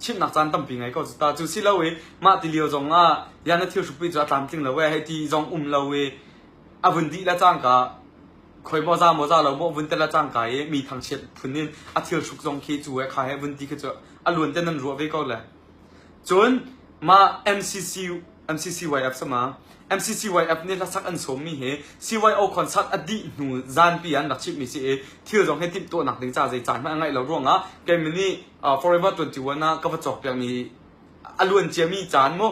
Chimhnak caan tampi ngei ko cu ta. Cu si lo i mah ti lio zong ah ya na thil hrukpi cu a tlamtling lo ee hei ti zong um lo i a vun dih le cangka khoi maw za maw za lo maw vun tel le cangka i mi thangchiat phun in a thil hruk zong khi cu he kha he vun ti khi cu a luan te nan ruah ve ko le. Cun mah MCC MCCYF sama MCCYF nih hlasak an sawmmi hi CYO concert a dih hnu zanpi an rak chimhmi si i thil zong hi timhtuahnak ding ca zei caan hmanh a ngeih lo ruangah keimah nih Forever 21 ah ka va cawkpiakmi a luan ciami caan mu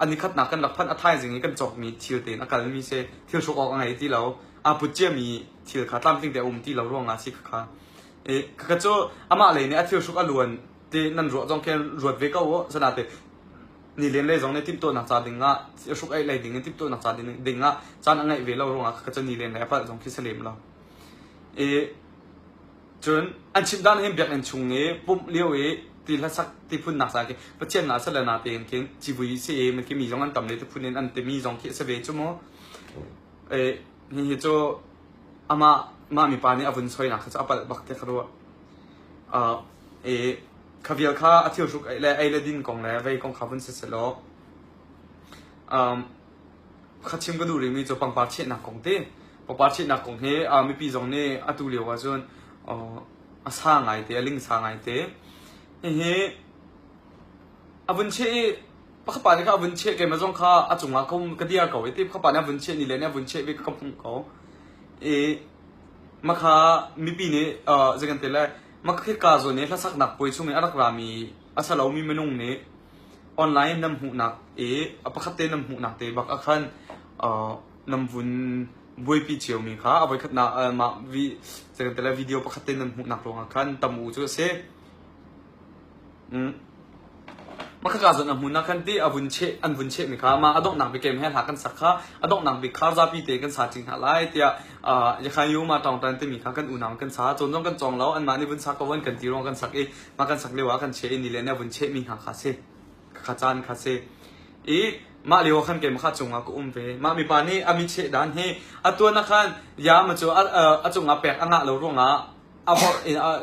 an i khatnak kan rak phanh a thaizing i kan cawkmi thil tein a kalmi si thil hruk awk a ngei ti lo aa put ciami thil kha tlamtling te a um ti lo ruangah si khakha khakha cu amah lei nih a thil hruk a luan ti nan ruah zong khin ruat ve ko u sanate nilen lei zong nih timhtuahnak ca ding ah hruk aih lei ding in timhtuahnak ca ding ah caan a ngeih ve lo ruangah ka cu nilen lei a palh zong khi si lem lo. I cun an chimh dan hin biakinn chung i pumh lio i ti hlasak ti phunnak ca khi Pathian na sale na tein khin civui si i mi mi zong an tam le ti phun in an timi zong khi a si ve cu mu. E hihi cu amah mah mipa nih a vun soinak kha cu a palh bak te ka ruah. I. Kha vial kha a thil hruk ei le ei le din kong le vei kong kha vun si selaw um, kha chim ka duh rihmi cu pangpar chehnak kong ti. Pangpar chehnak kong hi uh, mipi zong nih atu lio ahcun uh, a sa ngai te, a lingsa ngai te. Hihi a vun cheh i pakhat pa nih kha a vun cheh keimah zong kha a cungah ka um ka dir ko i ti pakhat pa nih a vun cheh ni le nih a vun cheh ve ka hmuh ko. I makha mipi nih uh, zei kan ti lai Makhika zawn i hlasaknak puai chung i a rak rami a si lomi minung nih online nan hmuhnak i a pakhat te nan hmuhnak te bak ah khan nan vun buaipi ciomi kha a voikhatnak mah video pakhat te nan hmuhnak ruangah khan tam u cu a si. Makhaka zawn a hmun ah khan ti a vun cheh an vun chehmi kha mah a donghnak bik he hla kan sak kha a donghnak bik kha zapi te kan sa ṭi hna lai tiah Yakhan Yu ma ṭawng tan timi kha kan unau kan sa cawn zong kan cawng lo anmah nih vun sa ko an kan ti ruang kan sak i mah kan sak lio ah kan cheh i ni le ne vun chehmi hna kha si kha caan kha si i mah lio khan keimah kha cungah ka um ve mah mipa nih a mi cheh dan hi a tuan ah khan ya ma cu a cungah pek a ngah lo ruangah a vorh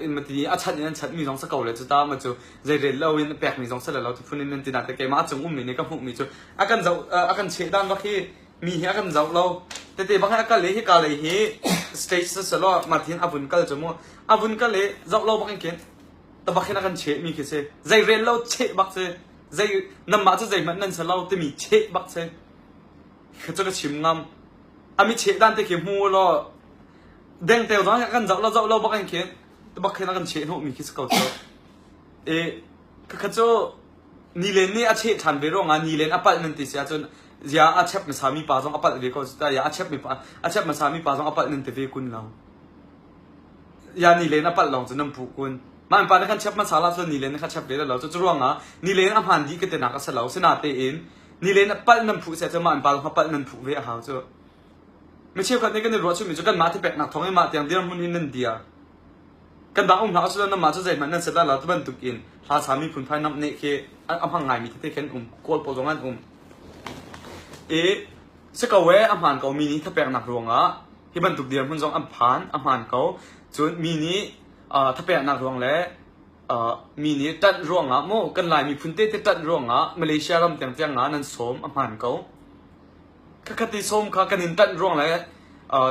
in mati a chanh in an chanhmi zong sa ko le cu ta ma cu zeirel lo in pekmi zong sa le lo ti phun in nan ti na te keimah a cung ummi nih ka hmuhmi cu a kan zoh a kan cheh dan bak hi mi hi a kan zoh lo tete bak hi a kal i hi ka lei hi stage sa selo ma thin a vun kal cu mu a vun kal i zoh lo bak in khin ta bak hin a kan cheh mi khi si zeirel lo cheh bak si zei namah cu zeihmanh nan sa lo timi cheh bak si cu ka chim ngam ami cheh dan te khi hmu law Dengteo zong a kan zoh lo zoh lo bak in khin bak khin a kan cheh hnawhmi khi si ko cu. I khakha cu nilen nih a cheh ṭhan ve ruangah nilen a palh nan ti si ahcun zia a chep hmasa mi pa zong a palh ve ko cu ta ya a chep mi pa a chep hmasa mi pa zong a palh nan ti ve kun lo. Ya nilen a palh lawng cu nan puh kun. Mah pa nih khan chep hmasa la cu nilen nih kha chep ve lo cu cu ruangah nilen a hmaan dih ka ti nak a si lo. Sinatein nilen a palh nan phuh si ahcun mah pa zong a palh nan phuh ve a hau cu. Mi cheukhat nih kan i ruah chunmi cu kanmah thipeknak thawng in mah tiang dirhmun hin nan dir. Kan dang um hlah usih nanmah cu zeihmanh nan si lai lo ti bantuk in hla sa miphun phai namneh khi a hmang ngaimi tete khi an um. Kawl pawl zong an um. I si ko ee a hmaan ko mi nih thapeknak ruangah hi bantuk dirhmun zong an phan a hmaan ko. Cun mi nih thapeknak ruang le mi nih ṭanh ruangah mu kan Lai miphun tete ṭanh ruangah Malaysia ram tiangtiang ah nan sawm a hmaan ko. Khakhat i sawm kha kan in ṭanh ruang le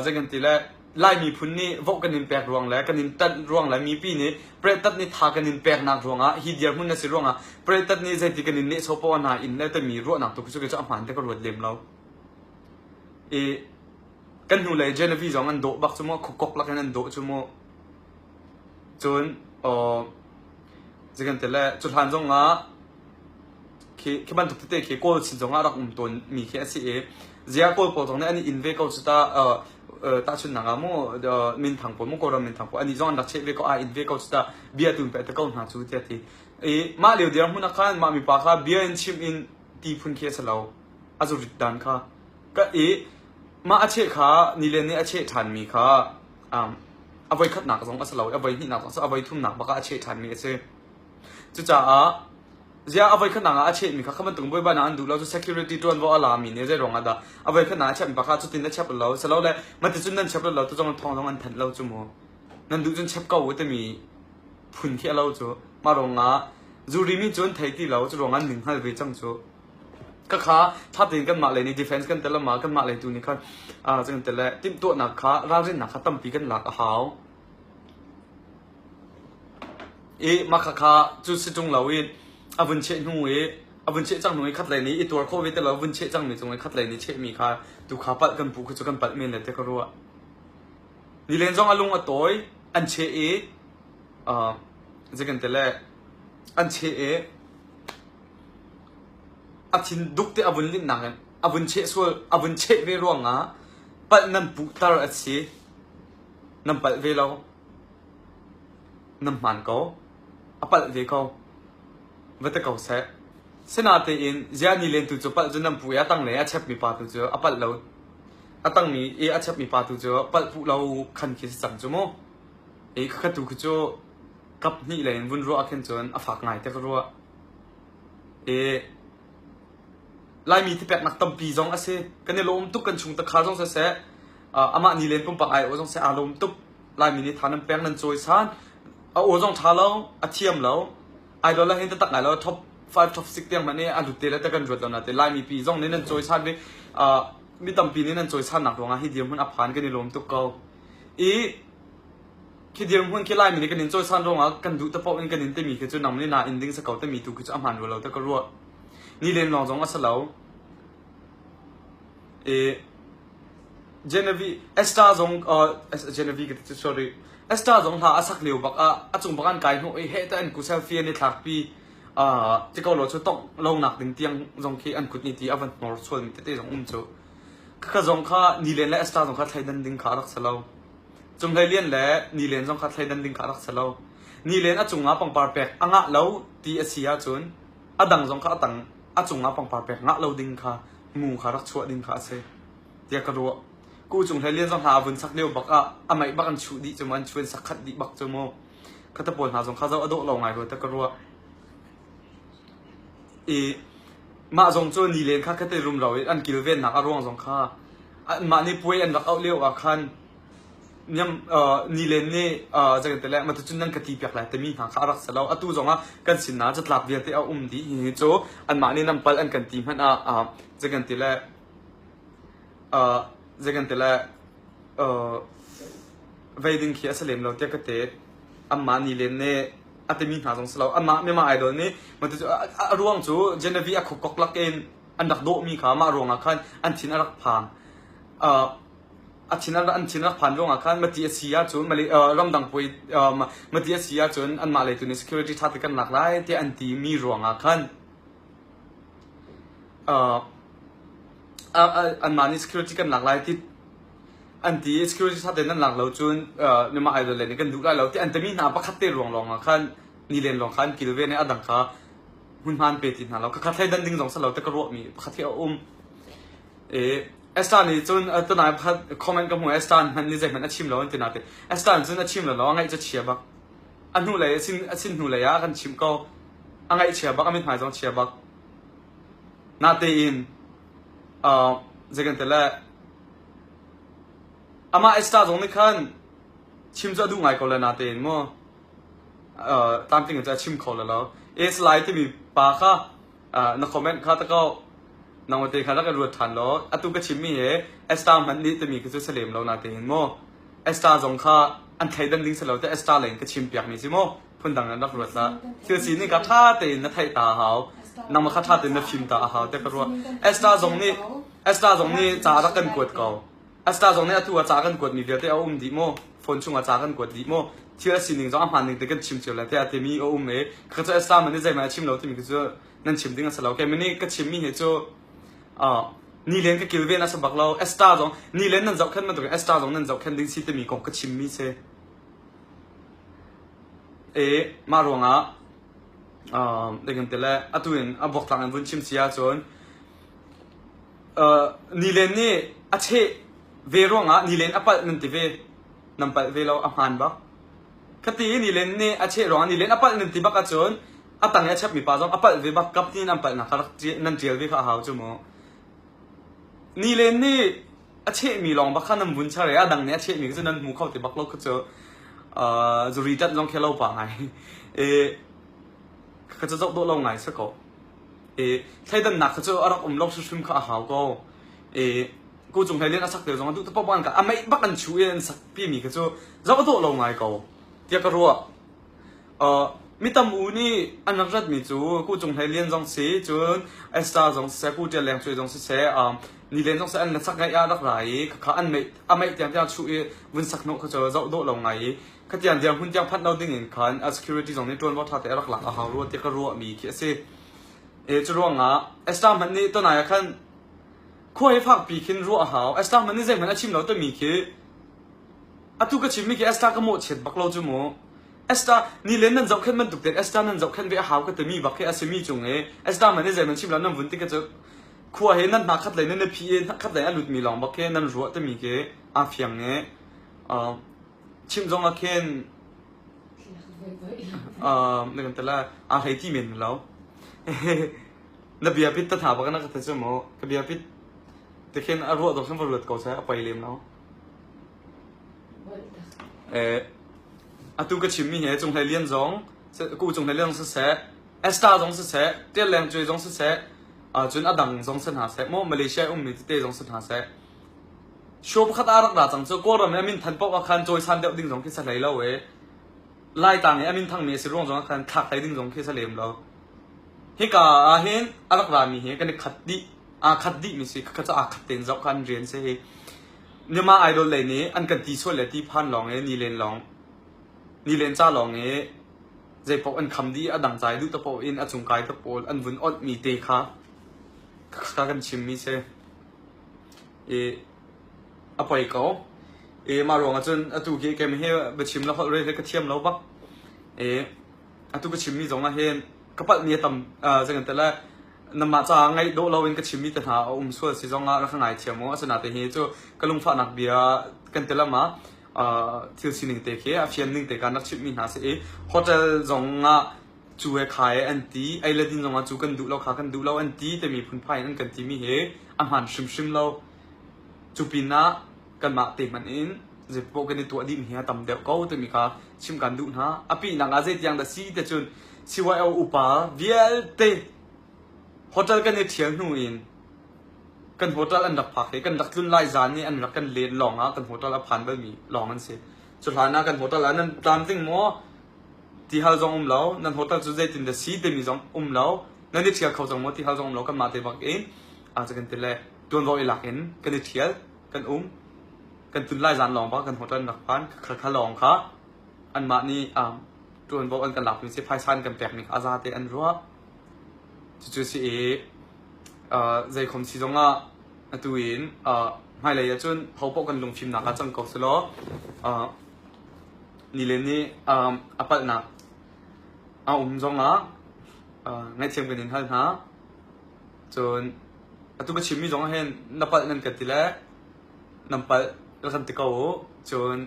zei kan ti le Lai miphun nih voh kan in pek ruang le kan in ṭanh ruang le mipi nih pretat nih tha kan in peknak ruangah hi dirhmun na si ruangah pretat nih zeiti kan in nehsawh poah hna in le timi ruahnak tu cu cu a hmaan te ka ruat lem lo. I kan hnulei Genevieve zong an dawh bak cu mu khuakok lak in an dawh cu mu. Cun zei kan ti le cu hlan zong ah Khi, khi bantuk tete khi Kawl sin zongah rak um tawn mi khi a si i zia Kawl pawl zong nih an i inn ve ko cu ta uh, uh, tahchunhnak ah mu uh, minthang pawl mu Kawlram minthang pawl ani zong an rak cheh ve ko aa inn ve ko cu ta bia tu in pe te ko hna cu tiah ti i mah lio dirhmun ah khan mah mipa kha bia in chim in ti phun khi a si lo a zurit dan kha ka i mah a cheh kha nilen nih a cheh ṭhan mi kha um, a voi khatnak zong a si lo i a voi hnihnak zong a si a voi thumnak bak ah a cheh ṭhan mi a si cucaah Ziah a voikhatnak ah a chehmi kha kha bantuk buaibainak an duh lo cu security ṭuanvo a lami nih zei ruangah dah a voikhatnak a chepmi pa kha cutin a chep lo silole maticun nan chep lo tu zong thawng zong an thanh lo cu mu nan duh cun chep ko u timi phun khi a lo cu mah ruangah zuri mi cu an thei ti lo cu ruangah an ning hngal ve cang cu ka kha ṭha tein kanmah lei nih defense kan tel ama kanmah lei tu nih khan kan tel le timhtuahnak kha ralrinnak kha tampi kan lak a hau I mah khakha cu si ṭung loin a vun cheh hnu i a vun cheh cang hnu i khatlei nih i tuar khawh ve ti lo vun cheh cangmi cung i khatlei nih chehmi kha tu kha palh kan puh khi cu kan palh men le ti ka ruah. Nilen zong a lung a tawi an cheh i uh, zei kan ti le an cheh i a thin duk te a vun linhnak in a vun cheh sual a vun cheh ve ruangah palh nan puhter a si nan palh ve lo. Nan hmaan ko. A palh ve ko. Va ti ko seh. Sinatein ziah nilen tu cu palh cu nan puh i a tanglei a chepmi pa tu cu a palh lo. A tangmi i a chepmi pa tu cu palh puh lo khan khi si cang cu mu. I khakha tu khi cu kap hnih lei in vun ruah ah khin cun a fak ngai te ka ruah. I Laimi thipeknak tampi zong a si. Kan i lawm tuk kan chung takha zong siseh, amah nilen pumpak ai aw zong seh aa lawm tuk. Laimi nih tha nan peng nan cawisan. A aw zong ṭha lo, a thiam lo. Idol ah hin taktak ngai lo top 5 top 6 tiang hmanh i a lut te le te kan ruat lo na te Laimi pi zong nih nan cawisan ve mi tampi nih nan cawisannak ruangah hi dirhmun a phan kan i lawm tuk ko. I khi dirhmun khi Laimi nih kan in cawisan ruangah kan duh te paoh in kan in timi khi cu nang nih na in ding sa ko timi tu khi cu a hmaan rua lo te ka ruah. Ni len lawng zong a si lo. I Genevieve Esther zong Genevieve ka ti sorry Esther zong hla a sak lio bak ah a cung bak an kai hnawh i heh te an ku selfie an i thlakpi ti ko lo cu tongh lo nak ding tiang zong khi an kut ni ti a van hnor sual mi tete zong um cu khakha zong kha Nilen le Esther zong kha thleidan ding kha a rak si lo Cunghlei Lian le Nilen zong kha thleidan ding kha a rak si lo Nilen a cungah pangpar pek a ngah lo ti a si ahcun a dang zong kha a tang a cungah pangpar pek ngah lo ding kha mu kha rak chuah ding kha a si tiah ka ruah. Ku cung hlei lian zong hna a vun sak lio bak ah a meih bak an chuh dih cu mu an chuan sak khat dih bak cu mu. Khata pawl hna zong kha zoh a dawh lo ngai rua tiah ka ruah. I mah zong cu ni len kha khate rumro in an kilvennak a ruang zong kha anmah nih puai an rak auh lio ah khan niam nilen nih zeitin le matucun nan ka ti piak lai timi hna kha a rak si lo atu zong ah kan sin ah catlap vialte a um dih hihi cu anmah nih nan pal an kan ti hmanh ah zeikan ti le zeikan ti le vei ding khi a si lem lo tiah ka ti anmah nilen nih a timi hna zong si lo anmah myanmar idol nih matucu a ruang cu Genevieve a khuk lak in an rak dawhmi kha mah ruangah khan an thin a rak phang a thin an thin rak phan ruangah khan mati a si ahcun ramdang puai mati a si ahcun anmah lei tu nih security ṭha te kan lak lai tiah an ti mi ruangah khan anmah nih security kan lak lai ti an ti i security ṭha tein nan lak lo cun myanmar idol lei nih kan duh lai lo ti an timi hna pakhat te ruang lawngah khan nilen lawng kha an kilven i a dang kha hmunhma an pe ti hna lo khakha thleidan ding zong si lo ti ka ruahmi pakhat hi a um i Esther nih cun tunai pakhat comment ka hmu Esther hmanh nih zeihmanh a chim lo an ti natin Esther nih cun a chim lo lo a ngaih cu chia bak a hnu lei a sin a sin hnu lei ah kan chim ko a ngaih chia bak a mithmai zong chia bak natein uh, zei kan ti le amah Esther zong nih khan chim cu a duh ngai ko le natein mu uh, tlamtling in cu a chim kho le lo Es lai timi pa kha na comment kha ta ko nangmah te kha rak i ruat ṭhan law atu ka chimmi hi Esther hmanh nih timi khi cu si lem lo natein maw Esther zong kha an thleidan ding si lo te Esther lei in ka chim piakmi si maw phundang in rak ruat hlah thil sining kha ṭha tein na theih ta a hau nangmah kha ṭha tein na fim ta a hau te ka ruah Esther zong nih Esther zong nih ca rak kan kuat ko Esther zong nih atu ah ca kan kuatmi vialte a um dih maw phone chungah ca kan kuat dih maw thil a sining zong a hmaan ning te kan chim cio le tiah a timi a um i ka cu Esther man nih zeihmanh a chim lo timi cu nan chim ding a si lo. Keimah nih ka chimmi hi cu nilen ka kilven a si bak lo. Esther zong nilen nan zohkhenh bantukin Esther zong nan zohkhenh ding si timi kong ka chimmi si. E mah ruangah uh, ti le atu in a buaktlak in vun chim si ahcun uh, nilen nih a cheh ve ruangah nilen a palh nan ti ve nan palh ve lo a hmaan bak Khati i nilen nih a cheh ruangah nilen a palh nan ti bak ahcun a tang i a chepmi pa zong a palh ve bak kap tiin an palhnak kha rak nan ṭial ve kha a hau cu mu. Nilen nih a chehmi lawng bak kha nan vun char i a dang nih a chehmi cu nan hmu kho ti bak lo kha cu zuri ṭanh zong khi lo pa ngai. I kha cu zoh dawh lo ngai si ko. I thleidannak kha cu a rak um lo hrimhrim kha a hau ko. I ku cung hlei lian a sak te zong a duh te paoh an ka a meih bak an chu i an sak pimi kha cu zoh a dawh lo ngai ko tiah ka ruah. Uh, mi tam u nih an rak ratmi cu ku cung hlei lian zong si cun Esther zong siseh ku ṭial leng cuai zong siseh um, ni len zong siseh an sak ngaih ah rak ra i khakha an meih a meih tiang tiang chuh i vun sak hnawh kha cu zoh dawh lo ngai i khatiang tiang hun tiang phanh lo ding in khan a security zong nih ṭuanvo ṭha te a rak lak a hau rua tiah ka ruahmi khi a si. E cu ruangah Esther hmanh nih tonai ah khan Khua hi fakpi khin ruah a hau. Esther hmanh nih zeihmanh a chim lo timi khi atu ka chimmi khi Esther ka mawhchiat bak lo cu mu. Esther nilen nan zohkhenh bantuk tein Esther nan zohkhenh ve a hau ka timi bak khi a simi cung i Esther hmanh nih zeihmanh chim lo nan vun ti ka cu khua hi nan hna khat lei nan i phi i khat lei a lutmi lawng bak khi nan ruah timi khi aa fiang i uh, chim zong ah khin uh, na kan ti la aa hlei ti men lo. Na bia pit ta hna bak na ka ti cu mu. Ka bia pit ti khin a ruah dawk khin va ruat ko seh a poi lem lo. Eh, atu ka chimmi he Cung Hlei Lian zong ku Cung Hlei Lian siseh. Esther zong siseh, Tial Leng Cuai zong siseh, cun a dang zong si hna seh, maw Malaysia i ummi tete zong si hna seh. Show pakhat ah rak ra cang cu Kawlram i a min than paoh ah khan cawisan deuh ding zong khi si hlei lo i Laitlang i a min thangmi a si ruang zong ah khan thlak hlei ding zong khi si lem lo. Hika ah hin a rak rami hi kan i khat dih, aa khat dihmi si, khakha cu aa khat tein zoh kha an rian si hi. Myanmar Idol lei nih an kan ti sual le ti phan lawng i nilen lawng, nilen ca lawng i zeipaoh an kham dih i a dang ca i duh te paoh in a cung kai te pawl an vun awlhmi te kha khakha kan chimmi si. I a poi ko. I mah ruang ah cun atu khi keimah hi biachim le holh rel hi ka thiam lo bak. I atu ka chimmi zong ah hin ka palhmi a tam zei kan ti lai namah caah ngaih dawh loin ka chimmi te hna a um sual si zong ah rak ka ngaithiam u. Asinain hi cu ka lungfahnak bia kan ti lam ah thil sining te khi a fian ning te kan rak chimhmi hna si i hotel zong ah cu he kha he an ti ei le din zong ah cu kan duh lo kha kan duh lo an ti timi phunphai in an kan timi hi a hmaan hrimhrim lo. Cu pinah kanmah te hmanh in zeipaoh kan i tuah dihmi hi a tam deuh ko timi kha chim kan duh hna. A pihnak ah zeitiang dah si te cun CYO upa vialte hotel kan i ṭhial hnu in kan hotel an rak phak i kan rak tlun lai zan i an rak kan len lawng ah kan hotel a phan balmi lawng an si. Cu hlan ah kan hotel ah nan tlamtling maw? Ti hal zong um lo. Nan hotel cu zeitin dah si timi zong um lo. Nan i ṭhial kho cang maw ti hal zong um lo. Kanmah te bak in a kan ti le tuanvo i lak in kan i ṭhial kan um. Kan tlun lai zan lawng bak kan hotel an rak phan. Kha kha lawng kha anmah nih ṭuanvo an kan lakmi si phaisa an kan pekmi kha a zate an ruah. Cucu si i zeikhom si zongah atu in hmailei ahcun hopaoh kan lungfimnak ah cang ko selaw nilen nih a palhnak a um zongah ngaihthiam kan in hal hna. Cun atu ka chimmi zong ah hin na palh nan kan ti le nan palh ka kan ti ko u. Cun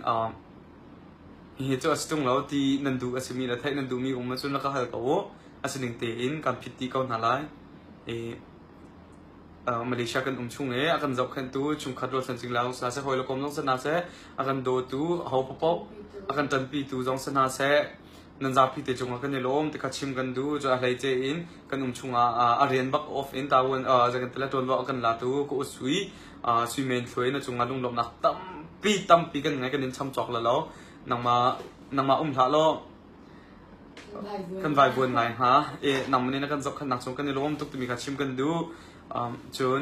hihi cu a si ṭung lo ti nan duh a simi le theih nan duhmi um ahcun rak ka hal ko u. A sining tein kan phit dih ko hna lai. I Malaysia kan um chung i a kan zohkhenhtu chungkhat rualchan cingla zong si hna seh, hawi le kom zong si hna seh, a kan dawtu aho paohpaoh a kan ṭanpitu zong si hna seh, nan zapi te cungah kan i lawm ti kha chim kan duh. Cu a hleice in kan um chungah a rian bak off in tawun zei kan ti le ṭuanvo a kan latu ka u Sui Sui Men Thluai na cungah lunglawmhnak tampi tampi kan ngei kan in cham cawk la lo. Nangmah nangmah um hlah law kan vaivuan ngai hnga. E nangmah nih na kan zohkhenhnak cung kan i lawm tuk timi kha chim kan duh. Cun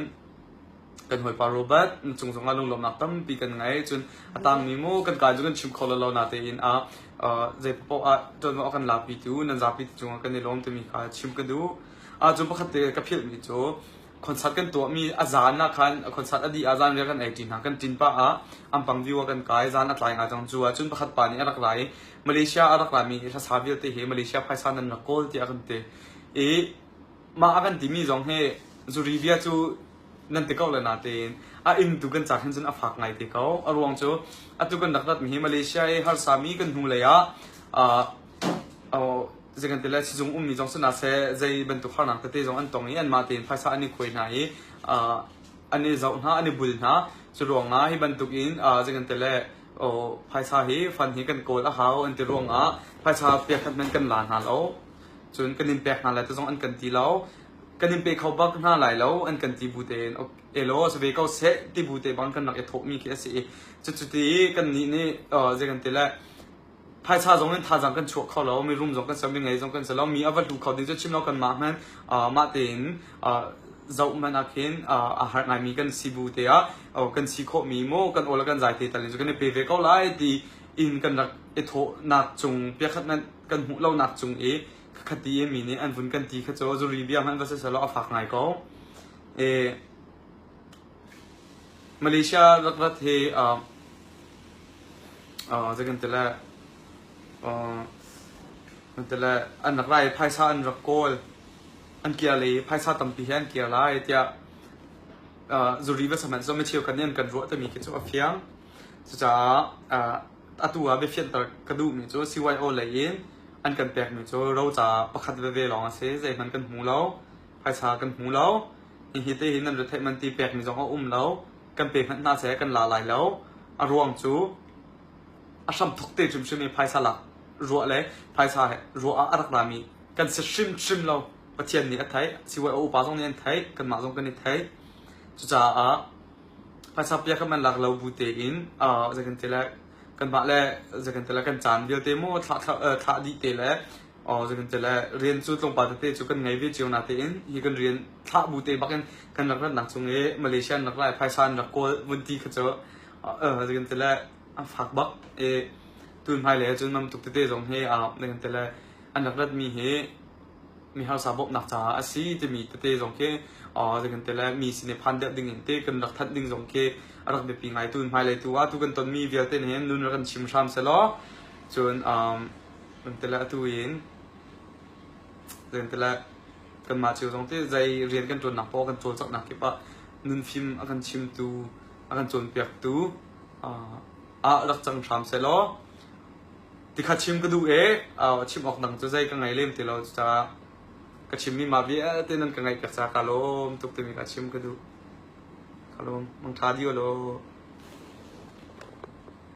kan hawipa Robert na cung zongah lunglawmhnak tampi kan ngei. Cun a tangmi mu kan kai cu kan chim kho lo lo natein a zei paoh ah ṭuanvo a kan lakpitu nan zapi te cungah kan i lawm timi kha chim ka duh. Cun pakhat te ka philhmi cu concert kan tuahmi a zan ah khan concert a dih ah zan rial kan ei ṭi hna. Kan ṭin pah ah Ampang view ah kan kai. Zan a tlai ngai cang. Cu ah cun pakhat pa nih a rak ra i Malaysia a rak rami hlasa vialte hi Malaysia phaisa nan rak kawl tiah a kan ti. I mah a kan timi zong hi zuri bia cu nan ti ko le natein a inn tu kan cak hin cun a fak ngai te ko. A ruang cu atu kan rak ratmi hi Malaysia i harsami kan hnu lei ah zei kan ti lai sizung ummi zong si hna seh zei bantuk harnak tete zong an tong i anmah tein phaisa an i khuai hna i an i zoh hna an i bul hna. Cu ruangah hi bantuk in zei kan ti lai phaisa hi fund hi kan kawl a hau an ti ruangah phaisa pek khat hmanh kan la hna lo. Cun kan in pek hna lai ti zong an kan ti lo. Kan in pe kho bak hna lai lo an kan ti bu tein elaw si ve ko seh ti bu te bang kan rak i thawhmi khi a si i cucuti kannih nih zei kan ti lai phaisa zong in thazaang kan chuah kho lo mirum zong kan si mi ngei zong kan si lo mi a va hlu kho ding cu chim lo kanmah hmanh mah tein zoh hmanh ah khin a har ngaimi kan si bu te ah kan si khawhmi mu kan aw le kan zai te tal in cu kan i pe ve ko lai ti in kan rak i thawhnak cung piakhat nan kan hmuh lonak cung i khati mi nih an vun kan ti kha cu zuri bia hmanh va si selaw a fak ngai ko. E, Malaysia rak rat hi zei kan ti le kan ti le an rak lai phaisa an rak kawl an kir le phaisa tampi he an kir lai tiah zuri va sahmanh cu mi cheukhat nih an kan ruah timi khi cu a fiang. Cucaah atu ah biafianter ka duhmi cu CYO lei in an kan pekmi cu roca pakhat veve lawng a si. Zeihmanh kan hmu lo. Phaisa kan hmu lo. Hihi te hi nan retheih man ti pekmi zong a um lo. Kan pe hmanh hna seh kan la lai lo. A ruang cu a hramthok te hrimhrim i phaisa lak ruah le phaisa ruah ah a rak rami. Kan si hrimhrim lo. Pathian nih a theih. Sibawi a upa zong nih an theih. Kanmah zong kan i theih. Cucaah phaisa pia kan man lak lo bu tein zei kan ti le kanmah le zei kan ti le kan caan vialte maw thlah thlah dih te le zei kan ti le rian cu tlawmpal tete cu kan ngei ve cio na tein hi kan rian thlah bu te bakin kan rak ratnak chung i Malaysia an rak lai phaisa an rak kawl vun ti kha cu zei kan ti le an fak bak i tun hmailei ahcun mam tuk tete zong hi zei kan ti le an rak ratmi hi mi harsa bawmhnak caah a si timi tete zong khi zei kan ti le mi sin i phan deuh ding in te kan rak thanh ding zong khi a rak biapi ngai. Tu hmailei tu ah tu kan tonmi vialte nih hin nun rak kan chim hram selaw cun kan ti le atu in zei kan ti le kanmah cio zong ti zei rian kan ṭuannak paoh kan cawlcanghnak kip ah nunfim a kan chimtu a kan cawnpiaktu ah rak cang hram selaw Tikha chim ka duh i chim awk dang cu zei ka ngei lem ti lo. Cucaah ka chimmi mah vialte nan ka ngaihpiak caah kaa lawm tuk timi kha chim ka duh. Ka lawm. Mangṭha dih u law.